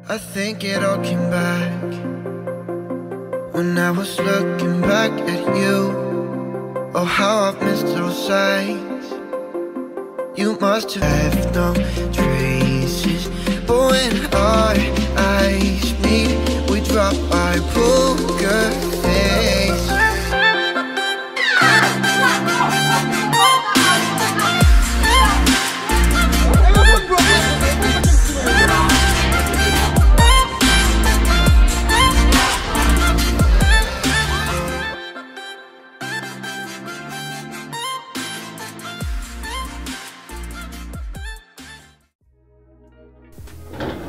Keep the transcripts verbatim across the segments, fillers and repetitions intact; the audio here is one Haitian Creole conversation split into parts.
I think it all came back when I was looking back at you. Oh, how I've missed those sights. You must have left no traces. But when our eyes meet, we drop our poker face.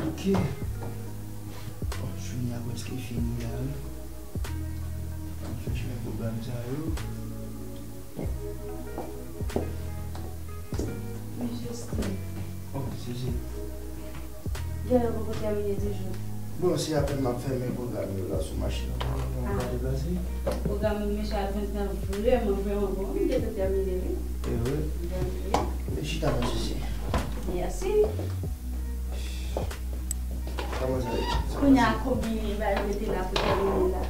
Ok. Bon, jounen an prèske fini la, wi. Ann fè chèche pwogram sa yo. Mesye Steve. Oh, Zizi. Genlè w poko tèmine toujou. Bon, se apèn m ap fèmen pwogram yo la sou machin nan. Bon, ah, gade pase. Pwogram mesye Advent nan vrèman, vrèman bon. Li gentan tèmine, wi. E vre? Li gentan, wi. Chita nan sisi. Mèsi. Kòman sa ye? Kounye a, konbyen bagay rete la pou tèmine la?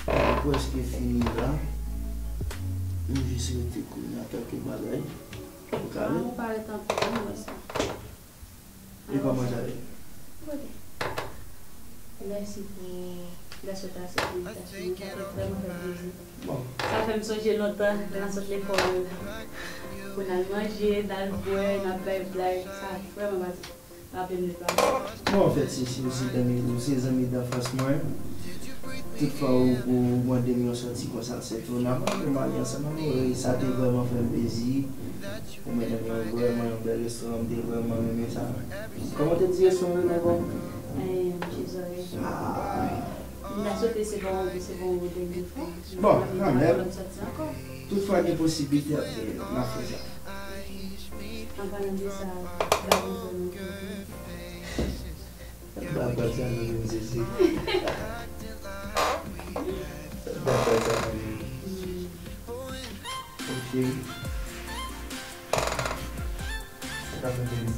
Li prèske fini la. M jis rete kounye a kèlke bagay. Ou kale? Ah, ou parèt anpil, m wè sa. E kòman sa ye? Mèsi pou lè sot la, se pou envitasyon an, sa fè vrèman fè plezi. Bon. Sa fè m sonje lontan, lè n sot lekòl, pou n al manje, n al bwè, n ap bay blag, sa vrèman pase, raple m de pase. Bon, anfèt, se, se, se zanmi, se zanmi danfans mwen. Tout fwa ou, ou mande m yon sòti konsa, se tou nan mwen, pou m ale ansanm avè w, e sa te vrèman fè m plezi. Ou mennen m nan vrèman yon bèl restoran, m te vrèman renmen sa. Kòman w te di restoran an rele ankò? Eh, Mouche Zòrèy. Ah. M ta swete se pa yon, se pa yon dènye fwa. Bon, kanmenm. Lòt sòti ankò. Tout fwa gen posiblite, n ap fè sa. An palan de sa, ba m fè yon Baba sa nou menm sesi. Baba sa nou menm. Ok. Sa ka fè byen.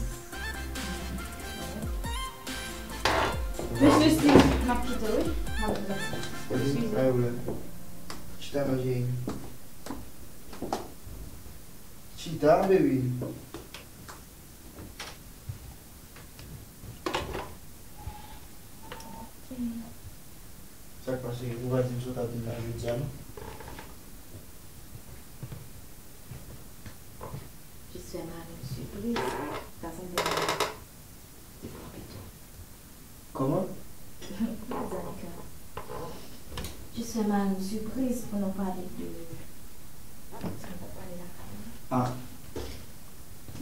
Mesye Steve, m ap kite w, wi. M ap kite w. Eskize. Ay, wè. Chita, non, cheri. Chita, baby. Sa k pase? Ou pa di m sa w t ap vin la jodi a, non? Jis fè mari m sipriz. Sa sanble m te pran pito. Kòman? Zanika. Jis fè mari m sipriz pou nou pale de sa nou t ap pale lakay la. Ah.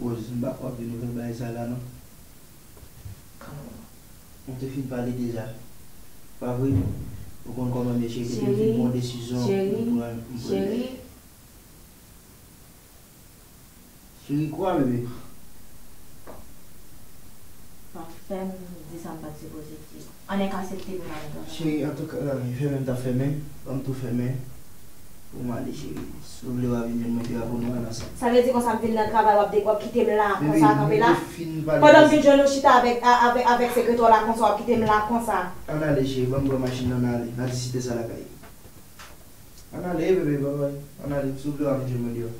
Rose, m pa kwè w ap vin ouvè bagay sa la, non. Ou te fin pale deja. Pa vre? Ou konn kòman mesye, te fin pran desizyon pou pran, pou pran. Cheri, cheri. Cheri kwa, bebe? Bon, fè m di sa m pa t sipoze di. Annik asepte pou m al travay. Cheri, antouka, fèmen m t ap fèmen, ban m tou fèmen. Pou m ale, cheri. Si w vle, w a vin jwenn mwen deyò pou nou al ansanm. Sa vle di konsa m vin nan travay, w ap de-, w ap kite m la, konsa, kanpe la? Bebe, nou te fin pale de sa. Pandan m vin jwenn ou chita avèk, a-, avèk, avèk sekretè w la konsa, w ap kite m la konsa. Ann ale, cheri, ban m pran machin nan, n ale. N a vizite sa lakay. Ann ale, bebe, babay. Ann ale, si w vle, w a vin jwenn mwen deyò.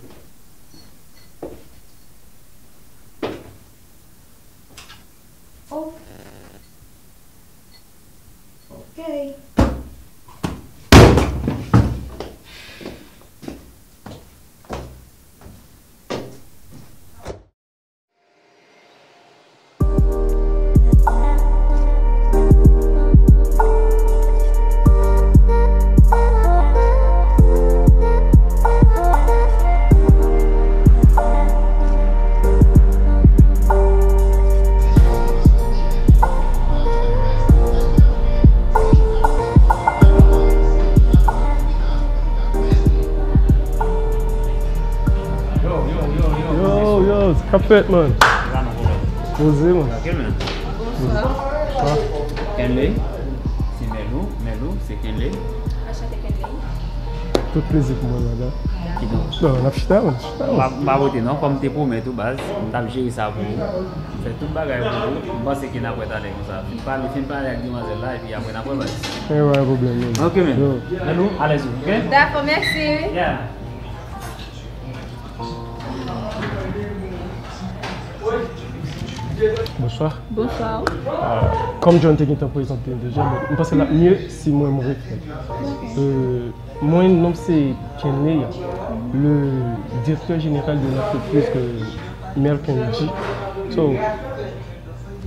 Oh. Ok. Yo, yo, sa k ap fèt, man? Poze, man. Kenley, se Melou, Melou, se Kenley. Anchante, Kenley. Tout plezi pou mwen, madan. Kidonk. Non, n ap chita, man, chita, man. M pa, m pa vote, non, kòm m te pwomèt ou, baz, m t ap jere sa pou ou. Tout bagay pou ou, m panse ke n ap wè talè konsa. Fin pale, fin pale ak demwazèl la, epi apre n ap wè valè. E pa gen pwoblèm, non. Ok, men. Yo. Lelou, alèz ou, ok? Dakò, mèsi, wi. Yeah. Bonswa. Bonswa. Ah, kòm John te gentan prezante m deja, men m panse l ap mye si mwen m refè. Euh, mwen, non m se Kenley, le directeur général de l'entreprise que Mercandy. So,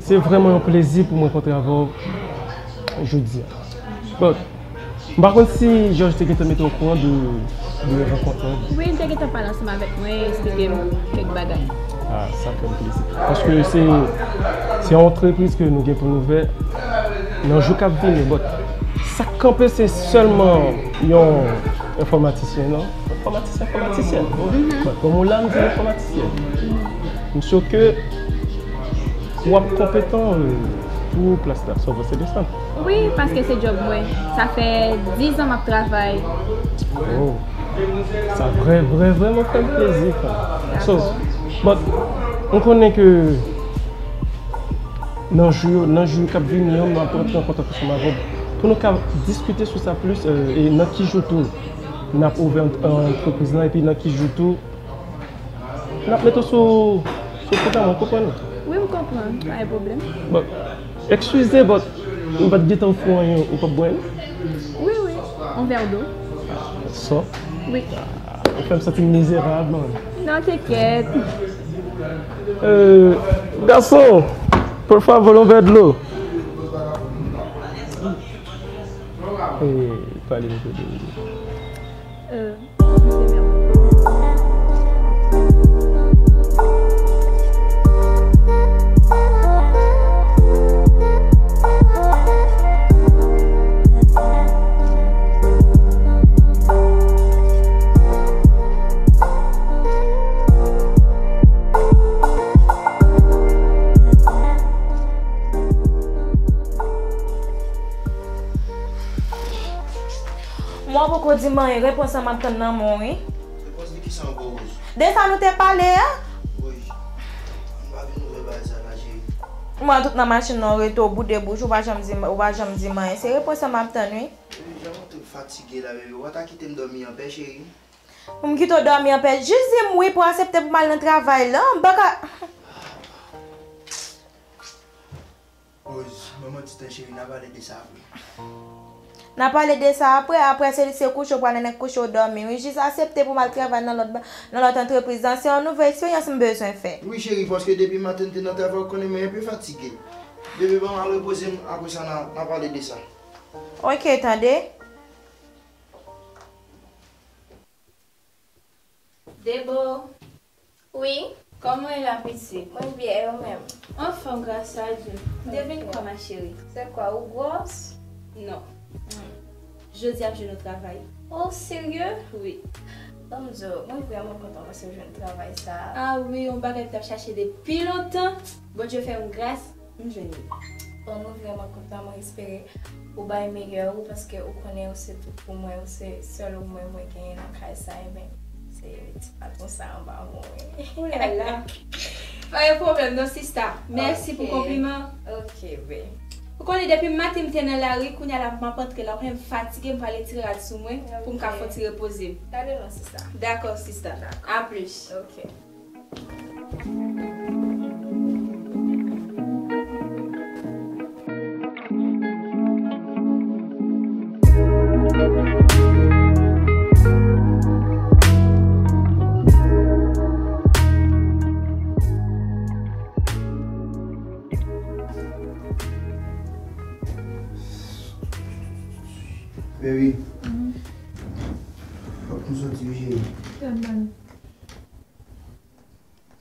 se vrèman yon plezi pou mwen rankontre avè w jodi a. Bon, m pa konn si George te gentan mete w okouran de, de rankont lan. Wi, li te gentan pale ansanm avèk mwen, eksplike m kèk bagay. Ah, sa fè m plezi. Paske se, se yon antrepriz ke nou gen pou n ouvè nan jou k ap vini. But, sa k kanpe, se sèlman yon enfòmatisyen, non? Enfòmatisyen, enfòmatisyèn. But, kòm ou la, m di enfòmatisyèn. M sure ke w ap konpetan, euh, pou plas la, sa w panse de sa? Wi, paske se djòb mwen. Sa fè diz an m ap travay. Oh. Sa vrè, vrè, vrèman fè m plezi, frè. So, but, m konnen ke nan jou yo, nan jou yo k ap vini yo, m ap rantre an kontak ansanm avè w pou nou ka diskite sou sa plis, euh, e nan ki jou tou n ap ouvè an-, antrepriz lan, epi nan ki jou tou n ap mete w sou, sou pwogram, ou konprann? Wi, m konprann. Pa gen pwoblèm. Bon, eskize, but m pa t gentan ofri w anyen, ou p ap bwè l? Wi, wi. On verre d'eau. Sò? Wi. Ou fè m santi m mizerab, man. Non, t'inquiète. Euh, garçon, por favor, un verre de l'eau. Eh, pale m de l'eau. Euh, Mwen poko di m anyen, repons lan m ap tann nan men w, wi. Repons de kisa ankò, Rose? De sa nou te pale a. Woy, m pa vin ouvè bagay sa la, cheri. Mwen tout nan machin nan, w rete w boude bouch, ou pa janm di m, ou pa janm di m anyen. Se repons lan m ap tann, wi. Baby, jan montre m fatige la, baby. Ou pa ta kite m dòmi anpè, cheri. Pou m kite w dòmi anpè, jis di m wi pou aksepte pou m al nan travay la. M pa ka. Rose, ban m yon ti tan, cheri, n a pale de sa apre. N a pale de sa apre, apre se, se kouche w pral nan nèg kouche w dòmi. Wi, jis aksepte pou m al travay nan lòt ba-, nan lòt antrepriz lan. Se yon nouvo eksperyans m bezwen fè. Wi, cheri, paske depi maten m te nan travay, ou konnen mwen enpe fatige. Bebe, ban m al repoze m, apre sa, n a, n a pale de sa. Ok, tande. Debo. Wi. Kòman w ye la, pitit? Mwen byen, e ou menm? Anfòm, gras a Dye. M te vin kwè, ma chérie. Se kwa, ou gwòs? Non. Hmm. Jodi a m jwenn yon travay. Oh, serye? Wi. Ban m di w, mwen vrèman kontan paske w jwenn travay sa a. Ah wi, yon bagay m t ap chache depi lontan. Bondye fè m gras. M jwenn li. Bon, mwen vrèman kontan, mwen espere ou bay meyè ou, paske ou konnen ou se tout pou mwen, ou se sèl ou mwen, mwen genyen nan kay sa, enben, se ti patwon sa anba mwen, wi. Oulala. Pa gen pwoblèm non, sista. Mèsi pou konpliman. Ok, bè. Ou konnen depi maten m te nan lari, kounye a la m ap antre la, ou konnen m fatige, m prale tire rad sou mwen, pou m ka fè yon ti repoze m. Tande non, sista. Dakò, sista. Dakò. A plis. Ok. Baby. Mhm. Fòk nou soti, wi, cheri. Kèt, man.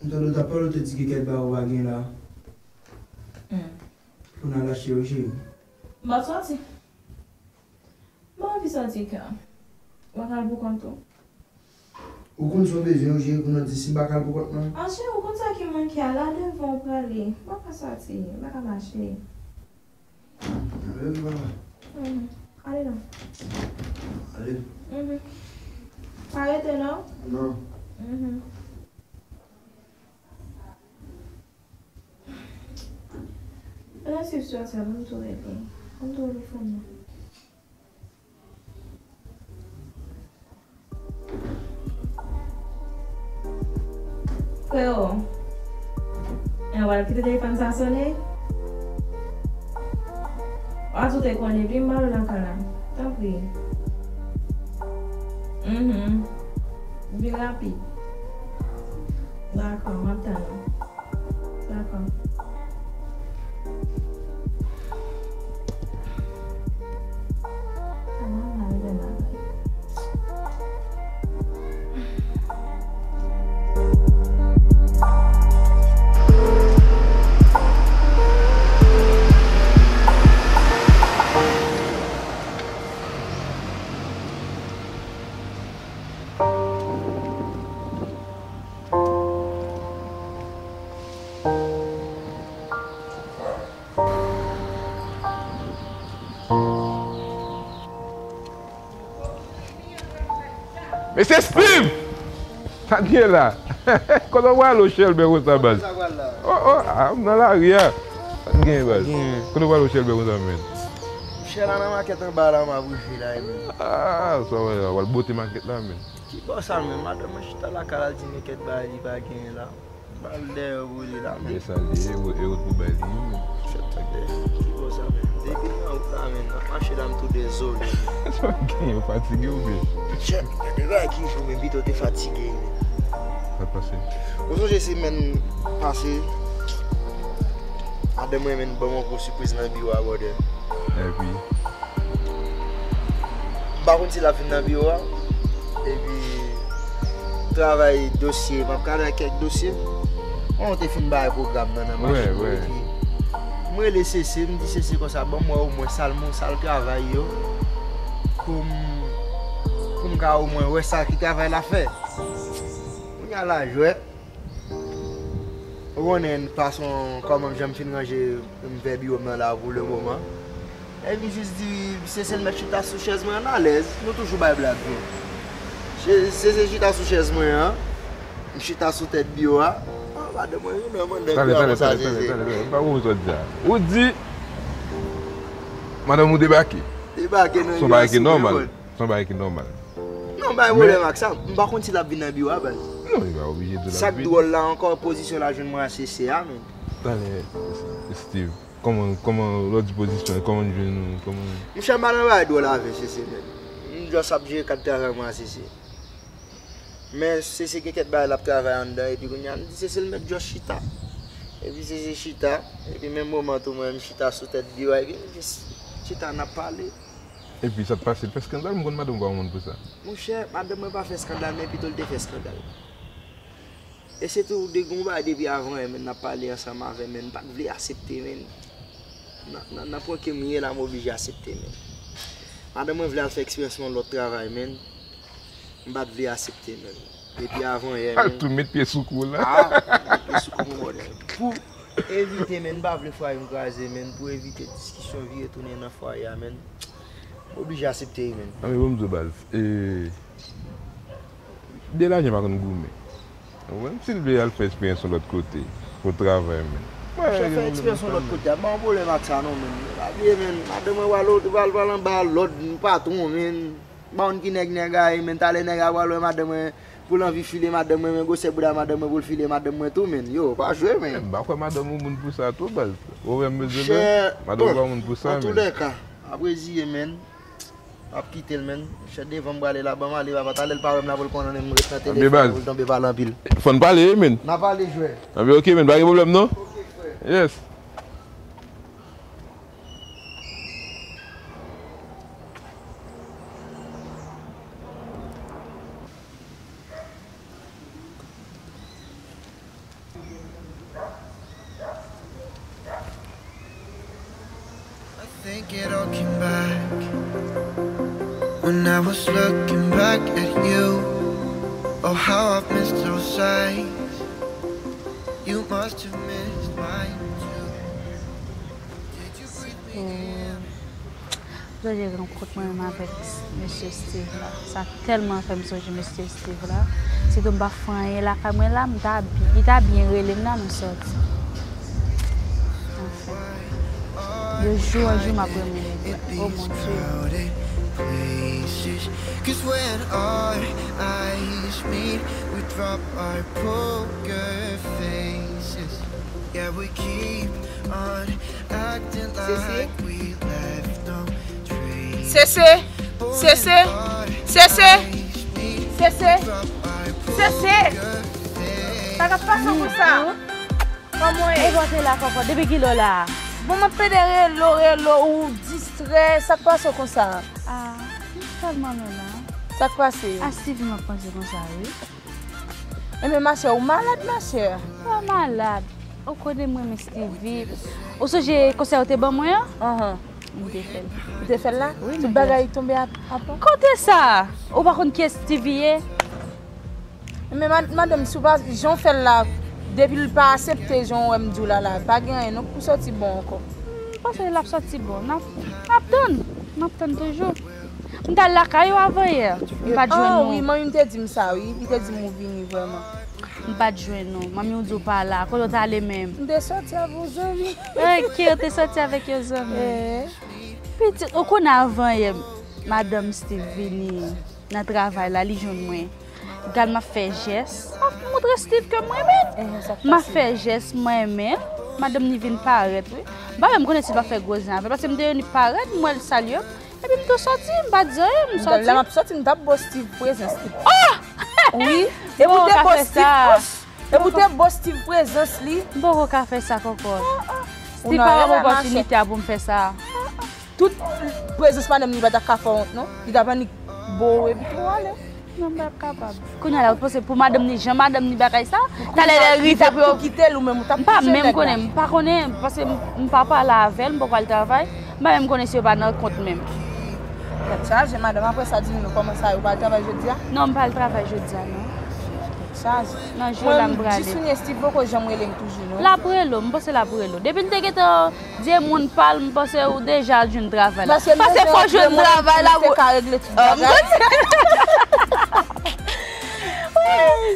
M tande w t ap pale, w te di gen kèk bagay ou pa gen la. Hmm. Pou n al achte yo, cheri. M ap sòti. M anvi sòti, kè. W ap al pou kont ou. Ou konn sa w bezwen yo, cheri, pou nou di si m pa ka al pou kont mwen? Ah, cheri, ou konn sa ki manke a, la devan ou prale. M pa ka sòti, m pa ka mache. Ale, papa. Mhm. Ale non. Ale. Mhm. Pa rete non? Non. Mhm. Nan swiv sou WhatsApp, m tou rele. M tou rele fanmi. Freo, en, w ap kite telefòn sa sonnen? W a tou te konnen, vin ba w lakay la. Tanpri. Mhm. Vin rapid. Dakò, m ap tann ou. Dakò. Mesye Steve! Sa k gen la? Kote w prale w chèlbè konsa, baz? Kote sa pral la? Oh, oh, ah, m nan lari a. Sa k gen, baz? Gen. Kote w prale w chèlbè konsa, menn? Chè la nan makèt anba la, m ap rive la, menn. Ah, sa w wè la, w al bote makèt la, menn. Ki bò sa, menn? Madanm mwen chita lakay la, l di men kèt bagay li pa genyen la. Ba l dèyè pou li la, men. Men sa li ye, e wout pou bay li, men. Chèt, tande, ki bò sa, men? Depi nan wout la, men, m ap mache la, m tou dezole. Sa w genyen, w fatige oubyen? Chèt, gade bagay ki jou, men, pito te fatige, men. Sa k pase? Ou sonje semèn pase, madanm mwen, men, ban m yon gwo sipriz nan biwo a, brother. Epi? M pa konn si l ap vin nan biwo a. Epi, travay dosye, m ap travay kèk dosye. Mwen te fin bay pwogram nan nan machin mwen. Epi, m rele Sese, m di Sese konsa, ban m wè omwen sal moun, sal travay yo. Pou m, pou m ka omwen wè sa ki travay la fè. Kounye a la jwèt. Ou konnen fason kòman jan m fin ranje m fè biwo m nan la pou le moman. Epi jis di, Sese l mèt chita sou chèz mwen an alèz. Nou toujou bay blag vre. Sese chita sou chèz mwen an. M chita sou tèt biwo a. Ah, madanm mwen, ou nan mandan gran konsa, Sese. Talè, talè, talè, talè, talè. M pa konprann sa w di a. Ou di, madanm ou debake. Debake nan biwo a sou mwen. Se yon bagay ki nòmal. Non, bay pwoblèm ak sa. M pa konn si l ap vin nan biwo a, baz. Non, li pa oblije di l ap vin. Sa k dwòl la ankò, pozisyon l al jwenn mwen a Sese a, men. Talè, Steve, kòman, kòman lè w di pozisyon, kòman l jwenn ou, kòman? Monchè, m pa nan bagay dwòl avè Sese, men. M just ap jere kad travay mwen a Sese. Men Sese gen kèk bagay l ap travay anndan, epi kounye a, m di Sese l mèt just chita. Epi Sese chita, epi menm moman tou, mwen, m chita sou tèt biwo a, epi m just chita, n ap pale. Epi sa t pase, l fè eskandal, m konn madanm ou pa yon moun pou sa. Monchè, madanm mwen pa fè eskandal, men pito l te fè eskandal. E se tou, de gon bagay depi avan yè, men, n ap pale ansanm avè m, men, m pa t vle aksepte, men. Nan, nan, nan pwen ke m ye la, m oblije aksepte, men. Madanm mwen vle al fè eksperyans yon lòt travay, men. M pa t vle aksepte, men. Depi avan yè, men. Al tou met pye sou kou la. Ah, met pye sou kou, mon brother. Pou evite, men, m pa vle fwaye m kraze, men, pou evite diskisyon vire tounen nan fwaye a, men. M oblije aksepte, men. Anben, bon, m di w, baz. E, de lajan pa konn goumen. Ou konprann? Si l vle al fè eksperyans yon lòt kote, pou travay, men. Monchè, fè eksperyans yon lòt kote a, m pa gen pwoblèm ak sa, non, men. Pa bliye, men, madanm mwen pral, pral, pral anba lòd patwon, men. M pa konn ki nèg nèg a ye, men. Talè nèg a pral wè madanm mwen, pou l anvi file madanm mwen, men gwosè bouda madanm mwen pou l file madanm mwen tou, men. Yo, pa jwe, men. M pa kwè madanm ou moun pou sa tou, baz. Ou wè m bezwen fè? Madanm ou pa moun pou sa, men. An tou lè ka, ap reziye, men. M ap kite l, men. Chè, devan m prale la, ban m ale, papa. Talè l pa wè m la, pou l konnen m ret nan telefòn, pou l tonbe pale anpil. Fò n pale, men. N a pale, jwè. Anben, ok, men. Pa gen pwoblèm, non? Ok, frè. Yes. I think it all came back when I was looking back at you. Oh, how I've missed those sights. You must have missed mine too. Did you breathe me in? Jodi a rankontre mwen menm avèk mesye Steve la. Sa tèlman fè m sonje mesye Steve la. Sitou m pa fè anyen lakay mwen la, m ta bi-, li ta byen rele m la, nou sòti. Anfen. De jou an jou, m ap renmen li. Oh mon Dieu. Cause when our eyes meet, we drop our poker faces. Yeah, we keep on acting like we left no trace. Sese, Sese, Sese, Sese, Sese. Sa k ap pase w konsa? Kòman w ye? E bò te la kòkòt, depi kilè w la a? Bon, m ap pede rele w, rele w, ou distrè, sa k pase w konsa? Ah, m tèlman menm la. Sa k pase? A Steevie m ap panse konsa, wi. Enben, machè, ou malad, machè? Pa malad. Ou konnen mwen, men Steevie. Ou sonje konsèy ou te ban mwen an? Anhan. M te fè l. Ou te fè l la? Wi, tout bagay tonbe a, a pon? Kote sa? Ou pa konn kiyès Steevie ye? Men mad-, madanm, si w pa, jan w fè l la, depi l pa aksepte jan w wè m di w la, la, pa gen anyen non pou soti bon ankò. M panse l ap soti bon. N ap, n ap tann. N ap tann toujou. M t al lakay ou avanyè. M pa t jwenn ou. Ah wi, manmi m te di m sa, wi. Li te di m ou vini vrèman. M pa t jwenn ou. Manmi w di w pa la. Kote w t ale menm? M te soti avè yon zanmi. Ok, ou te soti avèk yon zanmi. Eh. Pitit, ou konnen avanyè, madanm Steve vini nan travay la, li jwenn mwen. Gad m ap fè jès. M ap montre Steve ke m renmen l. M ap fè jès, m renmen l. Madanm ni vin parèt, wi. M pa menm konnen si l pa fè gwo zen avè l, paske m te vin parèt, m wè l salye m. Epi m tou soti, m pa t di anyen, m soti. Lè m ap soti, m t ap ba w Steve prezans li. Oh! Wi, epi w te ba w Steve, epi w te ba w Steve prezans li. M poko ka fè sa, kòkòt. Steve pa ban m opòtinite a pou m fè sa. Tout prezans madanm li pa ta ka fè w wont non. Li ta pa annik bo w epi tou ale. Non, m p ap kapab. Kounye a la, ou panse pou madanm ni, jan madanm ni bagay sa, talè lè rive pou yo kite l ou menm ou t ap touche nèg la. M pa menm konnen, m pa konnen, paske m, m pa pale avè l, m poko al travay. M pa menm konnen si yo pa nan kont menm. Tèt chaje, madanm, apre sa, di m non, kòman sa, ou pa al travay jodi a? Non, m pa al travay jodi a, non. Tèt chaje. Nan jou la, m prale. Mwen, m di Souni, Steve poko janm rele m toujou, non. L ap rele w, m panse l ap rele w. Depi l te gentan di e moun pa l, m panse ou deja al jwenn travay la. Paske fò w jwenn travay la pou te ka regle tout bagay.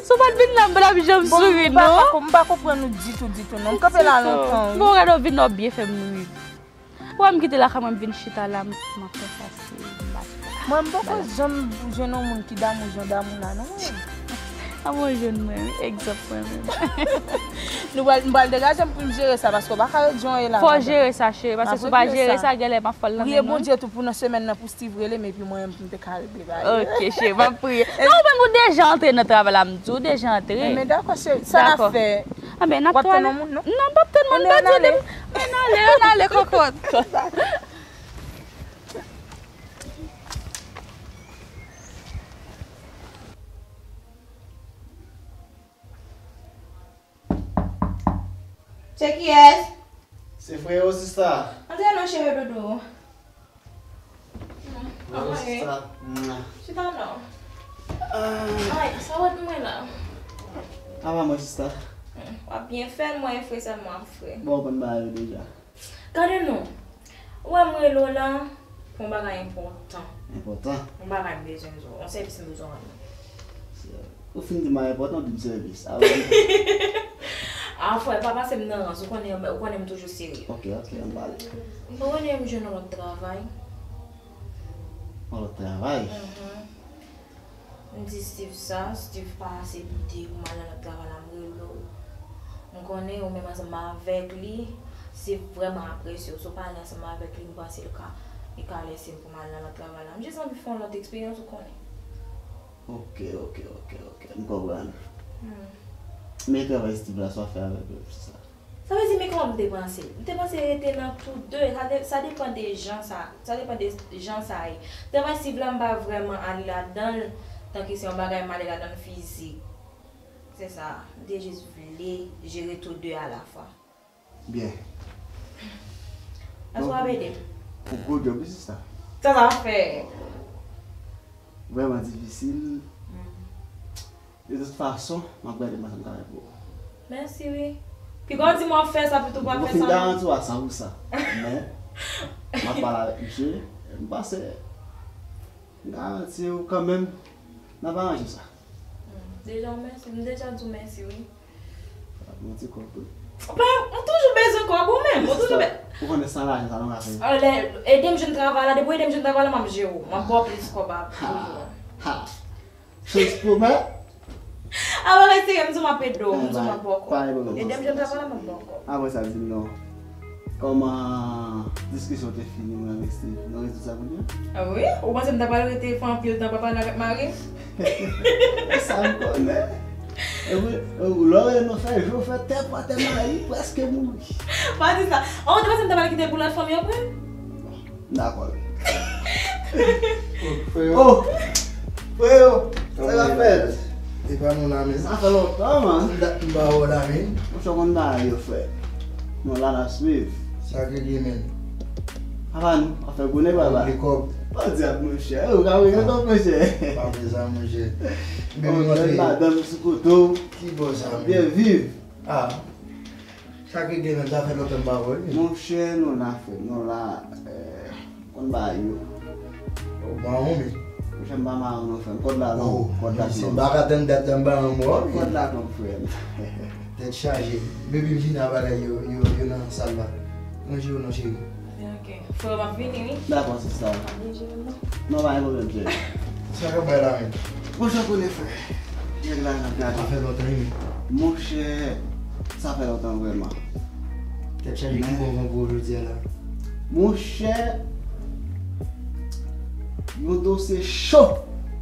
Si w pa t vin la, m pa t ap janm souri, non. M pa konprann ou ditou, ditou, non. M kanpe la lontan, wi. Bon, gade w vin la, w byen fè m ri. Wè m kite lakay mwen, m vin chita la, m, m ap fè sa, si m pa chita. Mwen, m poko janm jwenn yon moun ki damou jan damou la, non, mwen. A mwen jwenn mwen, wi, egzanp mwen menm. Nou pral, m pral degaje m pou m jere sa, paske w pa ka ret jan w ye la, madanm. Fò w jere sa, cheri, paske si w pa jere sa, genlè m ap fè l nan men nou. Priye Bondye tou pou nan semèn nan, pou Steve rele m, epi mwen menm pou m te ka regle bagay yo. Ok, cheri, m ap priye. Non, ou menm ou deja antre nan travay la, m di w deja antre. Enben, dakò, cheri, sa n ap fè? Anben, n ap tou ale. W ap tann yon moun, non? Non, m p ap tann moun, m pa di w. Ann ale, ann ale, kòkòt. Se kiyès? Se frè yo, sista. Antre non, cheri doudou. Frè yo, sista. Chita non. Ay, sa w ap mwen la? Apa mwen, sista? W ap byen fè l, mwen fre sèlman ap fre. Bon, w konn bagay yo deja. Gade non. Ou wè m rele w la pou yon bagay enpòtan. Enpòtan? Yon bagay m bezwen di w. Yon sèvis m bezwen rann ou. Ou fin di m enpòtan, ou di m sèvis. A wi. A, frè, pa pase m nan rans. Ou konnen, ou konnen m toujou serye. Ok, ok, ann pale. Ou konnen m jwenn yon lòt travay. Yon lòt travay? Mhm. M di Steve sa, Steve pa aksepte pou m al nan lòt travay la, m rele w. M konnen ou menm ansanm avèk li, Steve vrèman apresye w. Si w pa ale ansanm avèk li, m panse l ka, li ka lese m pou m al nan lòt travay la. M jis anvi fè yon lòt eksperyans, ou konnen. Ok, ok, ok, ok. M konprann. Hmm. Men travay Steve la, sa w fè avèk li, se sa? Sa vle di, men kòman m te panse l? M te panse l rete nan tou de. Sa de-, sa depann de jan sa, sa depann de jan sa ye. Travay Steve la, m pa vrèman ale ladan l, tanke se yon bagay m ale ladan l fizik. Se sa, m te jis vle jere tou de alafwa. Byen. Èske w ap ede m? Ou gwo djòb wi, sista. Sa sa fè? Vrèman difisil. Hmm. De tout fason, m ap gade mwen sa m ka fè pou ou. Mèsi wi. Piga w di m w ap fè sa, pito w pa fè sa non. Mwen fin garanti w a san pou san. Men, m ap pale avèk misye, m panse m garanti w kanmenm, n ap aranje sa. Hmm, deja w mèsi, m deja di w mèsi wi. Sa ap yon ti kòb wi. Ou pa, m toujou bezwen Kòb ou menm, ou toujou bèl. Ou konnen san lajan sa nou ka fè. Alè, ede m jwenn travay la, depi w ede m jwenn travay la, m ap jere w. M ap ba w plis kòb ap toujou. Ha. Choz pwomèt. Alò retire m di w m ap ede w, m di w m ap ba w kòb. Ede m jwenn travay la, m ap ba w kòb. Apre sa di m non. Kòman diskisyon te fini mwen avèk Steve? Nou rezoud sa pou byen? Ah wi? Ou panse m ta pral rete fè anpil tan pa pale avèk mari m? Sa m konnen. Epi, lè w wè nou fè jou fè tè pa tè mayi prèske mouri. Pa di sa. Oh, ou te panse m ta pral kite l pou lòt fanm yo pran l? M dakò. Oh, freyo. Oh! Freyo! Sa k ap fèt? E pa nou la, men. Sa fè lontan, man. M ba w la, men. Monchè, w konn bagay yo, frè. Nou la, n ap swiv. Sa k gen, men? Apa nou, afè gwo nèg, papa. Li kòb. Pa di ap, monchè. Ou ka regle kòb, monchè. Pa fè sa, monchè. Baby, monchè, madanm sou kote w. Ki bò sa, men? Byen viv. Ah. Sa k gen nan zafè lontan m pa wè l. Monchè, nou la, frè, nou la, eh, konn bagay yo. Ou mawon, men. Monchè, m pa mawon non, frè m. Kòd la long, kòd la long. M pa ka tann dat la m pa yon mò. Kòd la long, frè m. Tèt chaje. Baby, m vini a bagay yo, yo, yo nan sal la. Ranje yo non, cheri. Ok. Frè, m ap vini, wi. Dakò, sista. Non, pa gen pwoblèm, cheri. Sa k ap bay la menm? Monchè, konnen frè. Nèg la, n ap gade. Sa fè lontan, wi. Monchè, sa fè lontan vrèman. Tèt chaje, ki bon van pou jodi a la? Monchè, yon dosye cho.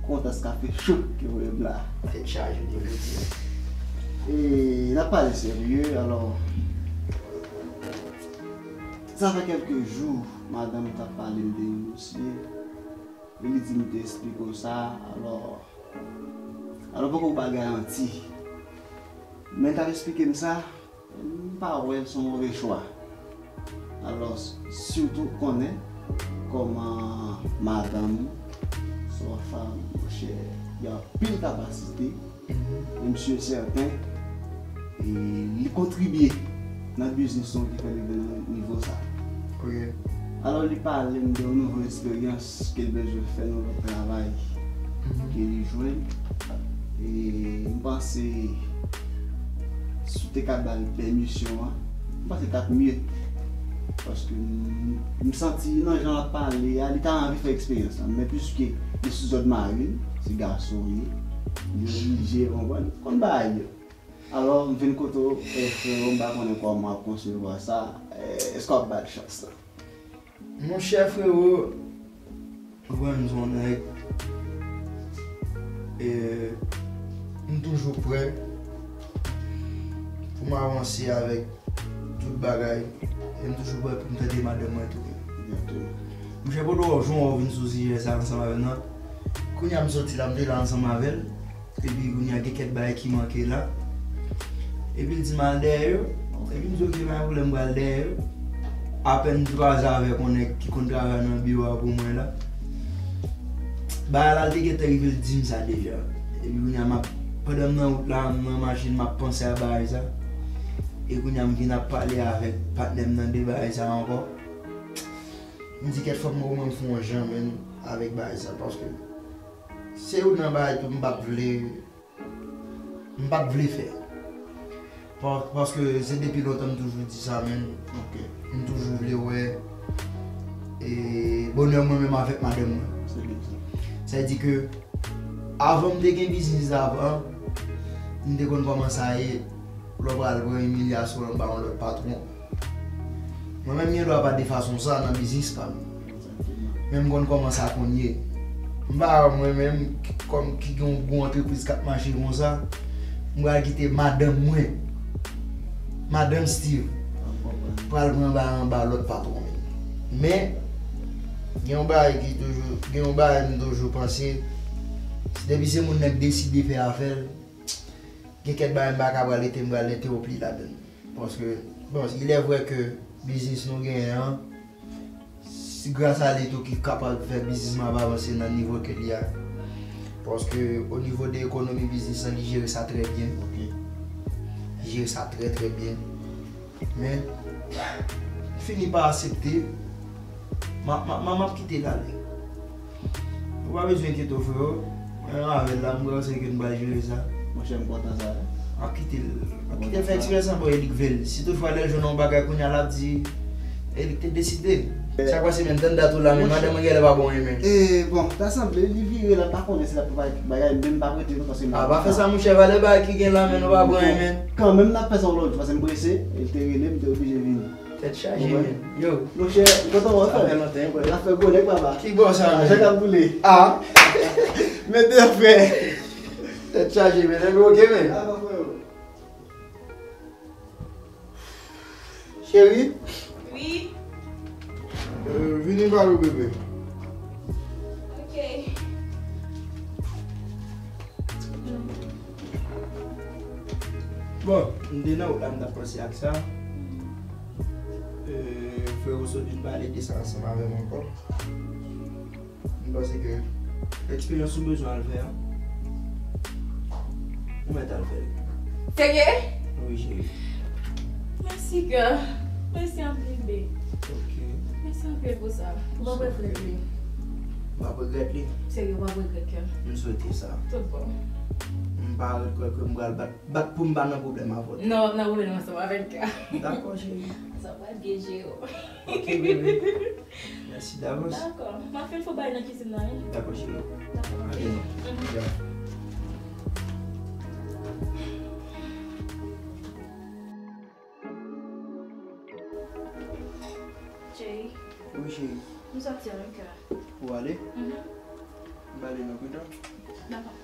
Kontas kafe cho ki voye m la. Tèt chaje, de jodi a. E, n ap pale serye, alò. Sa fè kèlke jou, madanm t ap pale m de yon dosye, e li di m te esplike w sa, alò, alò poko w ba garanti. Men l t ap esplike m sa, m pa wè l se yon move chwa. Alò, sitou konnen kòman madanm, se yon fanm, monchè, gen anpil kapasite, e m si e sèten, e li kontribye nan biznis nou ki fè n rive nan nivo sa. Ok. Alò, li pale m de yon nouvo eksperyans ke l bezwen fè nan lòt travay ke li jwenn. E m panse, si w te ka ba l pèmisyon an, m panse l t ap mye. Paske m, m santi nan jan l ap pale a, li ta anvi fè eksperyans lan. Men piske li sou zòd mari l, se gason l ye, li oblije, w konprann, konn bagay yo. Alò, m vin kote w, eh, frewo, m pa konnen kòman w ap konsevwa sa, eh, èske w ap ba l chans lan? Monchè frewo, ou konn m se yon nèg, e m toujou prè pou m avanse avèk tout bagay, e m toujou prè pou m tande madanm mwen tou. Monchè, poto wè w jan w vin sou sijè sa ansanm avè m nan. Kounye a m soti la, m te la ansanm avè l. Epi kounye a gen kèk bagay ki manke la. Epi l di m al dèyè yo. Epi m di ok, pa gen pwoblèm, m pral dèyè yo. Apèn twa zan avèk yon nèg ki konn travay nan biwo a pou mwen la. Bagay la, l te gentan rive, l di m sa deja. Epi kounye a, m ap, pandan m nan wout la, m nan machin, m ap panse a bagay sa. E kounye a, m vin ap pale avèk patnè m nan de bagay sa ankò. M di kèt, fòk mwen, mwen fè yon jan menm avèk bagay sa, paske se youn nan bagay tou m p ap vle, m p ap vle fè. Pa-, paske se depi lontan m toujou di sa menm. Ok. M toujou vle wè, e, bonè mwen menm avèk madanm mwen. Se byen sa. Sa vle di ke avan m te gen biznis avan, m te konn kòman sa ye, lè w pral pran imilyasyon anba yon lòt patwon. Mwen menm gen dwa pa de fason sa nan biznis pa m. Men m konn kòman sa konn ye. M pa wè mwen menm ki, kòm ki gen yon gwo antrepriz k ap mache konsa, m pral kite madanm mwen, madanm Steve, pral pran bagay anba lòt patwon. Men, gen yon bagay ki toujou, gen yon bagay m toujou panse, depi se moun nan k deside fè afè l, gen kèk bagay m pa ka pral rete, m pral entewonp li ladann. Paske, bon, il est vrai ke biznis nou genyen an, se gras a li tou ki kapab fè biznis mwen ap avanse nan nivo ke li a. Paske, o nivo de ekonomi biznis lan, li jere sa trè byen. Ok. Li jere sa trè, trè byen. Men, m fini pa aksepte. M ap, m ap, m ap, m ap kite l ale. Ou pa bezwen enkyete w, frewo. Mwen menm avè l la, m panse ke n pral jere sa. Monchè, m kontan sa, wi. M ap kite l. M ap kite l fè eksperyans lan, bon, e li k vle l. Si toutfwa lè l jwenn yon bagay kounye a, l ap di, e li k te deside. Sa k pase, menm tann dat ou la, men madanm mwen genlè pa bon renmen. E, bon, ta sanble, li vire la, pa konnen si l ap fè bagay, menm pa prete nou, paske... A, pa fè sa, monchè, valè bagay ki gen la, men nou pa bon renmen. Kanmenm, n ap fè sa yon lòt jou, paske m prese, e l te rele m, m te oblije vini. Tèt chaje, men. Yo. Monchè, kontan wè frè. Sa fè lontan, wi. L ap fè gwo nèg, papa. Ki bò sa, men? Lajan k ap boule. A. Mete fè. Tèt chaje, men. Nèg oke, men. A, pa frè. Cheri? Wi. Euh, vini pale w, bebe. Ok. Bon, m te nan wout la, m t ap panse ak sa. Euh, frè w sot vin pale de sa ansanm avè m ankò. M panse ke eksperyans ou bezwen al fè a, ou mèt al fè l. Serye? Wi, cheri. Mèsi, kè. Mèsi anpil, babe. Ok. Mèsi anpil pou sa. Ou p ap regrèt li. M p ap regrèt li? Serye, ou p ap regrèt, kè. M swete sa. Tout bon. M pa ret kwè ke m pral bat, bat pou m pa nan pwoblèm avè w. Non, w ap nan pwoblèm ansanm avè m, kè. Dakò, cheri. Sa pral byen jere w. Ok, bebe. Mèsi davans. Dakò. M ap fin fè bagay nan kizin nan, wi. Dakò, cheri. Dakò. Ok. Mhm. Ya. Cheri. Wi, cheri. M sòti an, wi, kè. Ou ale? Mhm. M ale nan pita. Dakò.